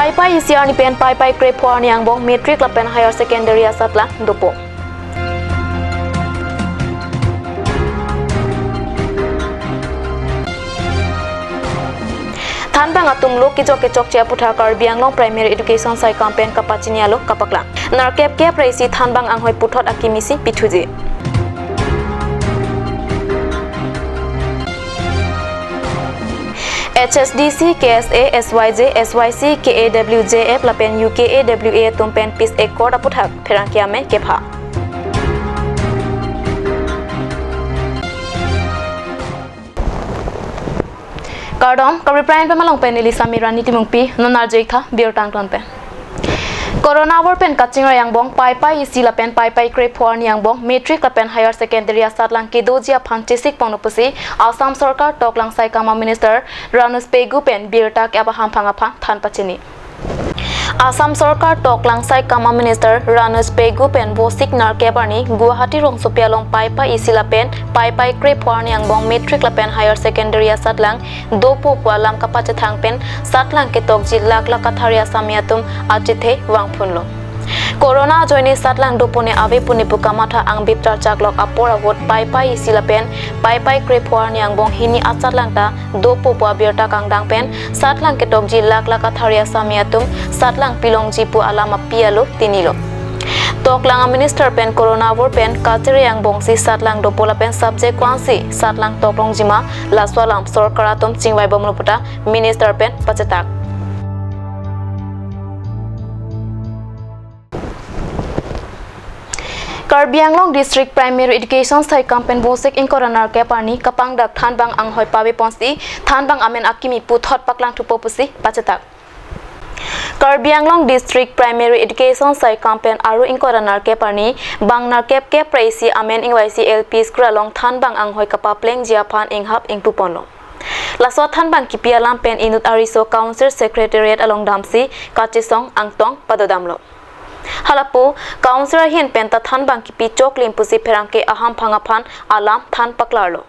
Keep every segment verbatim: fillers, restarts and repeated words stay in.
Paipai isi arni pen Paipai krepho arni angbong matric lapen higher secondary asatlang dopo. Thanbang atum lo kejok kechokche aputhak Karbi Anglong Primary Education Saikam pen kapachini alo kapaklang. Nerkep kep ra isi thanbang anghoi puthot akimi si pithuji. H S D C, K S A, S Y J, S Y C, K A W J F lapen U K A W A atum pen peace accord aputhak pherangke amen kepha. Kardom, Kabri Prime pen malong pen neli Samira Nitimungpi, non arjik tha birta angton pen. Corona avur pen kachingrai angbong Paipai isi lapen Paipai krepho arni angbong matric lapen higher secondary asatlang kedoji aphan chesik ponlo pusi Assam Sorkar Toklang Saikam a Minister Ranoj Pegu pen birta ke-ap ahamphang aphan than pachini. Assam Sorkar Toklang Saikam a Minister Ranoj Pegu pen Vosik nerkep arni Guwahati rongsopi along Paipai isi lapen Paipai krepho arni angbong matric lapen higher secondary asatlang dopo pu alam kapachethang pen satlang ketokji lakh lakh kathari asami atum achethe vangphunlo. Corona ajoine satlang dopo ne ave pu ne pu kamatha angbip charchaklok apor ahut Paipai isi lapen Paipai krepho arni angbong hini asatlang ta dopo pu abirta kangdang pen satlang ketokji lakh lakh kathari asami atum satlang pilongji pu alam api alo tinilo. Toklang a Minister pen Corona avur pen kachingrai angbongsi satlang dopo lapen subject ko-ansi satlang toklongji ma, laso alam sorkar atum chingvaibomlo puta Minister pen pachetak. Karbi Anglong District Primary Education Saikam pen Vosik ingkoi ra nerkep arni kapangdak thanbang anghoi paveponsi thanbang amen akimi puthot paklang thupo pusi pachetak. Karbi Anglong District Primary Education Saikam pen Aru ingkoi ra nerkep arni bang nerkep kep ra isi amen ingvaisi L P School along thanbang anghoi kapaplengji aphan inghap ingpuponlo. Laso thanbang kipi alam pen inut ariso Council Secretariat along damsi kachesong angtong padodamlo. Halapu Council ahin pen ta thanbang kipi choklim pusi pherangke ahamphang aphan alam than paklarlo.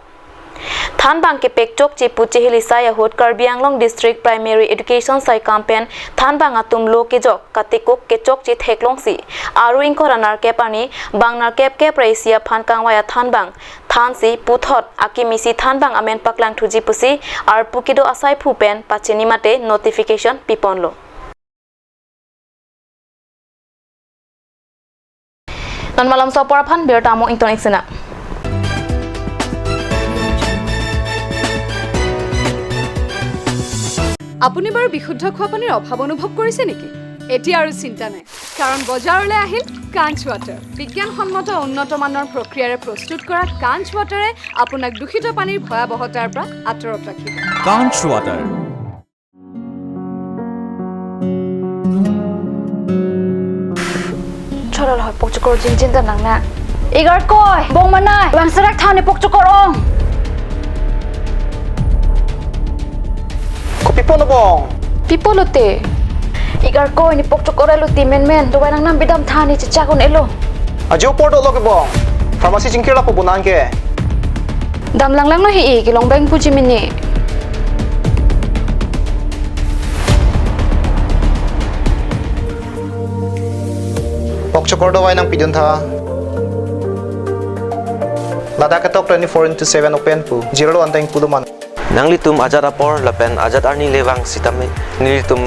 Thanbang kepek chokche pu cheheli sai ahut Karbi Anglong District Primary Education Saikam pen thanbang atum lo kejok katikuk kechokche theklongsi Aru ingkoi ra nerkep arni bang nerkep kep ra isi aphan kangvai athanbang thansi puthot akimi si thanbang amen paklang thuji pusi arpu kedo asaiphu pen pachini mate notification piponlo. Non malomso apor aphan birta amo ington iksena. আপুনি বাৰু বিশুদ্ধ খোৱা পানীৰ অভাৱ অনুভৱ কৰিছে নেকি? এতিয়া আৰু চিন্তা নাই, কাৰণ বজাৰলৈ আহিল কাঞ্চ ৱাটাৰ। বিজ্ঞানসন্মত উন্নত মানৰ প্ৰক্ৰিয়াৰে প্ৰস্তুত কৰা কাঞ্চ ৱাটাৰে আপোনাক দূষিত পানীৰ ভয়াৱহতাৰ পৰা আঁতৰত ৰাখিব। Kanch Water. Chorol hoi pokchokor jingjin ta nang na. Igarkoi, bong manai, bang serak thani pokchokor ong. Kopi pon bong? Pi pulote? Igarkoi ne pokchokor elo ti menmen, dovai nangnam bidam thani chechak un-elo. Ajo apor dolo ke bong. Pharmacy chingkir lapu bonang ke. Dam langlang lo hi-i, kelong beng puji mini. Pokchokor dovai nangpidun tha. Ladak ketok twenty-four into seven open pu, zero one time pu do man. Nanglitum ajat apor lapen ajat arni le vang sitame nelitum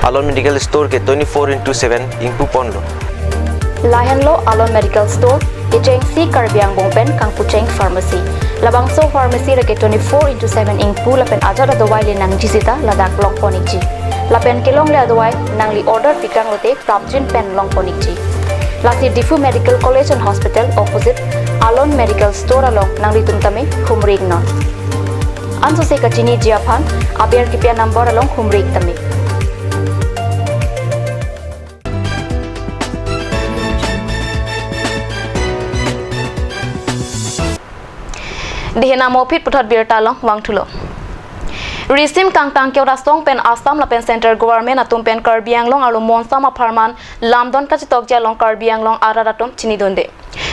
Alon Medical Store ke twenty-four into seven ingpu ponlo. Lahenlo Alon Medical Store, kechengsi Karbi Anglong pen kangpucheng pharmacy. Labangso pharmacy reke twenty-four into seven ingpu lapen ajat adovai le nangji sita ladak long pon ikji. Lapen kelongle adovai nangli order pikang lote prapjin pen long pon ikji. Lasi Diphu Medical College and Hospital opposite Alon Medical Store along nanglitum tame humri iknon. Ansose kachiniji aphan aber kipi a number along humri ik tame. Dihena mo phit puthot birta along vangthulo. Risim kangtang ke-ot asong pen Assam lapen Central Government atum pen Karbi Anglong arlo monsam apharman lamdon kachetokji along Karbi Anglong arat atum chinidunde.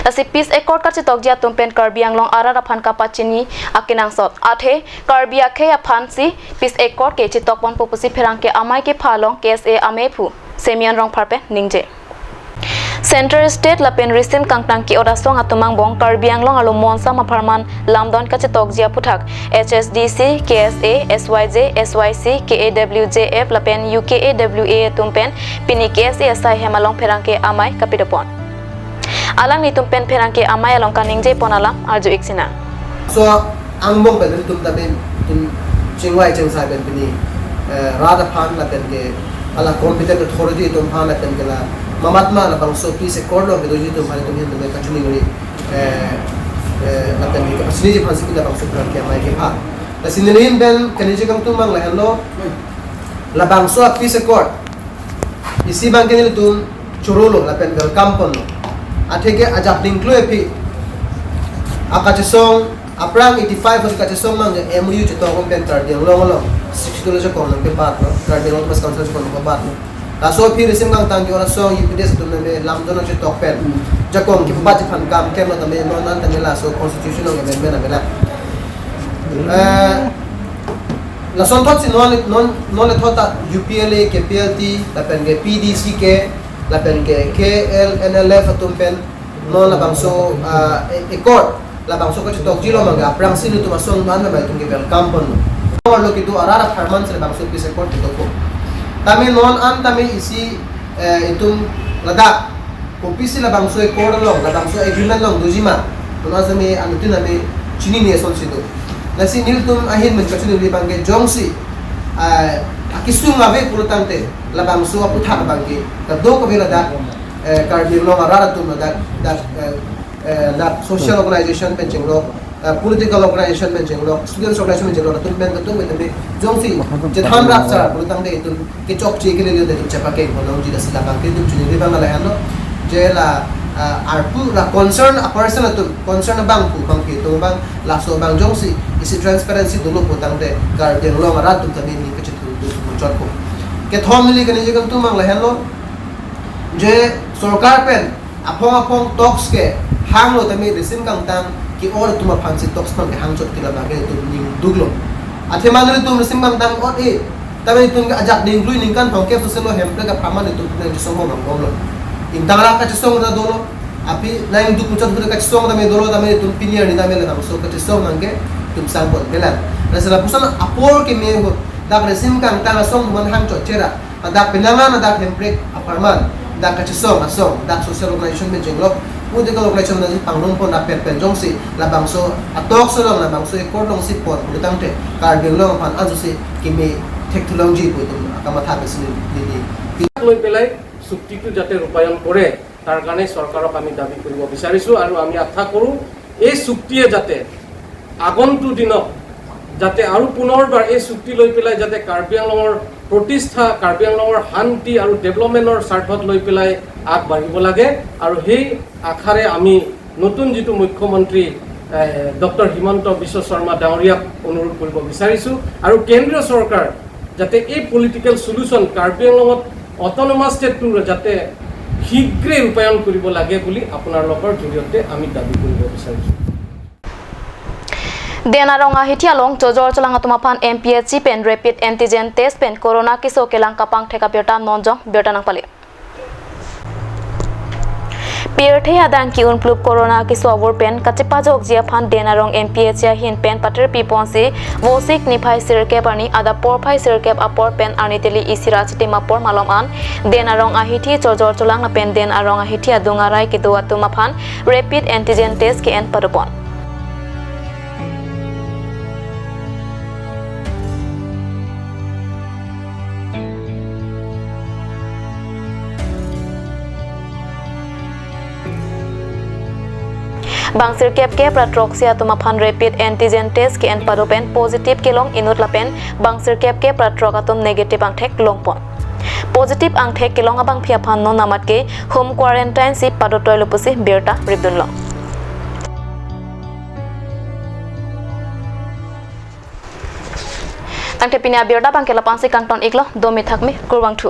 Lasi peace accord kachetokji atum pen Karbi Anglong arat aphan kapachini akenangsot. Athe Karbi akhei aphansi peace accord ke chetokponpo pusi pherangke amei kepha along K S A amephu Simeon Rongphar pen ningje. Center State lapen risim kangtang ke-ot asong atum angbong Karbi Anglong arlo monsam apharman lamdon kachetokji aphuthak H S D C, K S A, S Y J, S Y C, K A W J F lapen U K A W A atum pen pini K S A asai hem along pherangke amei kapidopon. Alanglitum pen pherangke amei along kaningjepon alam arju-ik sinang. So angbong pen tum tame tum chingvai chingsai pen pini, eh, rat aphan lapen ke hala competent authority atum aphan lapen ke la mamat ma labangso peace accord along kedoji atum aphan itum ahin tame kachiningri, eh, eh, lapen ke kapachiniji aphansi pini labangso pherangke amei kepha. Lasi nelihin pen kaningje kangtung abang lahenlo, labangso a peace accord isi abangke nelitum chorolo lapen welcome ponlo. Atheke ajak dingklui aphi akachesong aphrang eighty-five aphi kachesong abangke M O U chetok pen Karbi Anglong along sixty two lo jakong nangkebatlo, Karbi Anglong Autonomous Council jakong nangkebatlo. Laso aphi risim kangtang ke-ot asong U P D S atum tame lamdon chetok pen jakong kebatji aphan kam klemlo tame non an tame laso constitution along amendment avelang. Eh, lasonthotsi non, non, non lethot ta U P L A, K P L T, lapen ke P D C K, lapen ke K L N L F atum pen non labangso, ah, e-, accord labangso kachetokjilo abangke aphrangsi nelitum asong man namai atum ke welcome ponlo. Arlo kedo arat apharmansi labangso peace accord chetokpo. Tame non an tame isi, eh, itum ladak kopisi labangso accord along, labangso agreement along doji ma, non an tame anuttin tame chinine asonsi do. Lasi nelitum ahin pen kachiningri abangke jongsi, eh, akesung ave pulo tangte labangso aphuthak abangke kadokave ladak, eh, Karbi Anglong arat atum ladak, dak, eh, eh, dak social organization pen chenglok, eh, political organization pen chenglok, students organization pen chenglok, latum pen latum pen tame jongsi chethan rap sar pulo tangte itum kechokche kelele itum chepakeng ponlongji. Lasi labangke itum chiningri abang lahenlo, je la, eh, arpu la concern a person atum, concern abangphu abangpi atum abang, laso abang jongsi isi transparency dolo pulo tangte Karbi Anglong arat atum tame ning kachethu muchotpo. Kethom neli kaningje kangtung abang lahenlo, je sorkar pen aphong aphong talks kehanglo tame risim kangtang ke-ot atum aphansi talks abangke hangchot ke labangke itum ning duklo. Athema nelitum risim kangtang ot-e tame itum ke ajak dingklui ningkan thomkep soselo Hemprek apharman itum nangchesong abang bomlo. Ingtang ra kachesong ra dolo. Aphi nangduk muchot hu kachesong tame dolo tame itum pini arni tame labangso kachesong abangke itum sangpon pelang. Lasi lapuson apor keme ahut dak risim kangtang asong atum aphan hangchot chera. Dak penang an dak Hemprek apharman, dak kachesong asong, dak social organization pen chenglok, political organization pen pangrum pon dak pen pen jongsi labangso a talks along, labangso accord alongsi pot pulo tangte Karbi Anglong aphan ansosi keme thekthu longji pu itum akamatha pensi neli. লৈ পেলাই চুক্তিটো যাতে ৰূপায়ণ কৰে, তাৰ কাৰণে চৰকাৰক আমি দাবী কৰিব বিচাৰিছোঁ আৰু আমি আশা কৰোঁ এই চুক্তিয়ে যাতে আগন্তুক দিনত যাতে আৰু পুনৰবাৰ এই চুক্তি লৈ পেলাই যাতে কাৰ্বি আংলঙৰ প্ৰতিষ্ঠা, কাৰ্বি আংলঙৰ শান্তি আৰু ডেভেলপমেণ্টৰ স্বাৰ্থত লৈ পেলাই আগবাঢ়িব লাগে। আৰু সেই আশাৰে আমি নতুন যিটো মুখ্যমন্ত্ৰী, এ, ডক্টৰ হিমন্ত বিশ্ব শৰ্মা ডাঙৰীয়াক অনুৰোধ কৰিব বিচাৰিছোঁ আৰু কেন্দ্ৰীয় চৰকাৰ যাতে এই পলিটিকেল চলিউশ্যন কাৰ্বি আংলঙত অট'নমাছ ষ্টেটটো যাতে শীঘ্ৰে ৰূপায়ণ কৰিব লাগে বুলি আপোনালোকৰ জৰিয়তে আমি দাবী কৰিব বিচাৰিছোঁ। Den Arong ahithi along chojor cholang atum aphan M P H C pen rapid antigen test pen corona keso kelang kapangthek abirta nonjong birta nangpale. Pirthe adang ki-unplup corona keso avur pen kachepajokji aphan Den Arong M P H C ahin pen patir piponsi Vosik niphai sirkep arni adap porphai sirkep apor pen arni teli isi ra chitim apor malom an Den Arong ahithi chojor cholang lapen Den Arong ahithi adung arai kedo atum aphan rapid antigen test ke-en padopon. Bang sirkep kep ra throksi atum aphan rapid antigen test ke-en pado pen positive kelong inut lapen bang sirkep kep ra throk atum negative angthek longpon. Positive angthek kelong abangpi aphan non amat ke home quarantine si padotoi lo pusi birta ripdunlong. Tangte pini abirta abangke la-an si kangton iklo, domi thakmi, kurvangthu.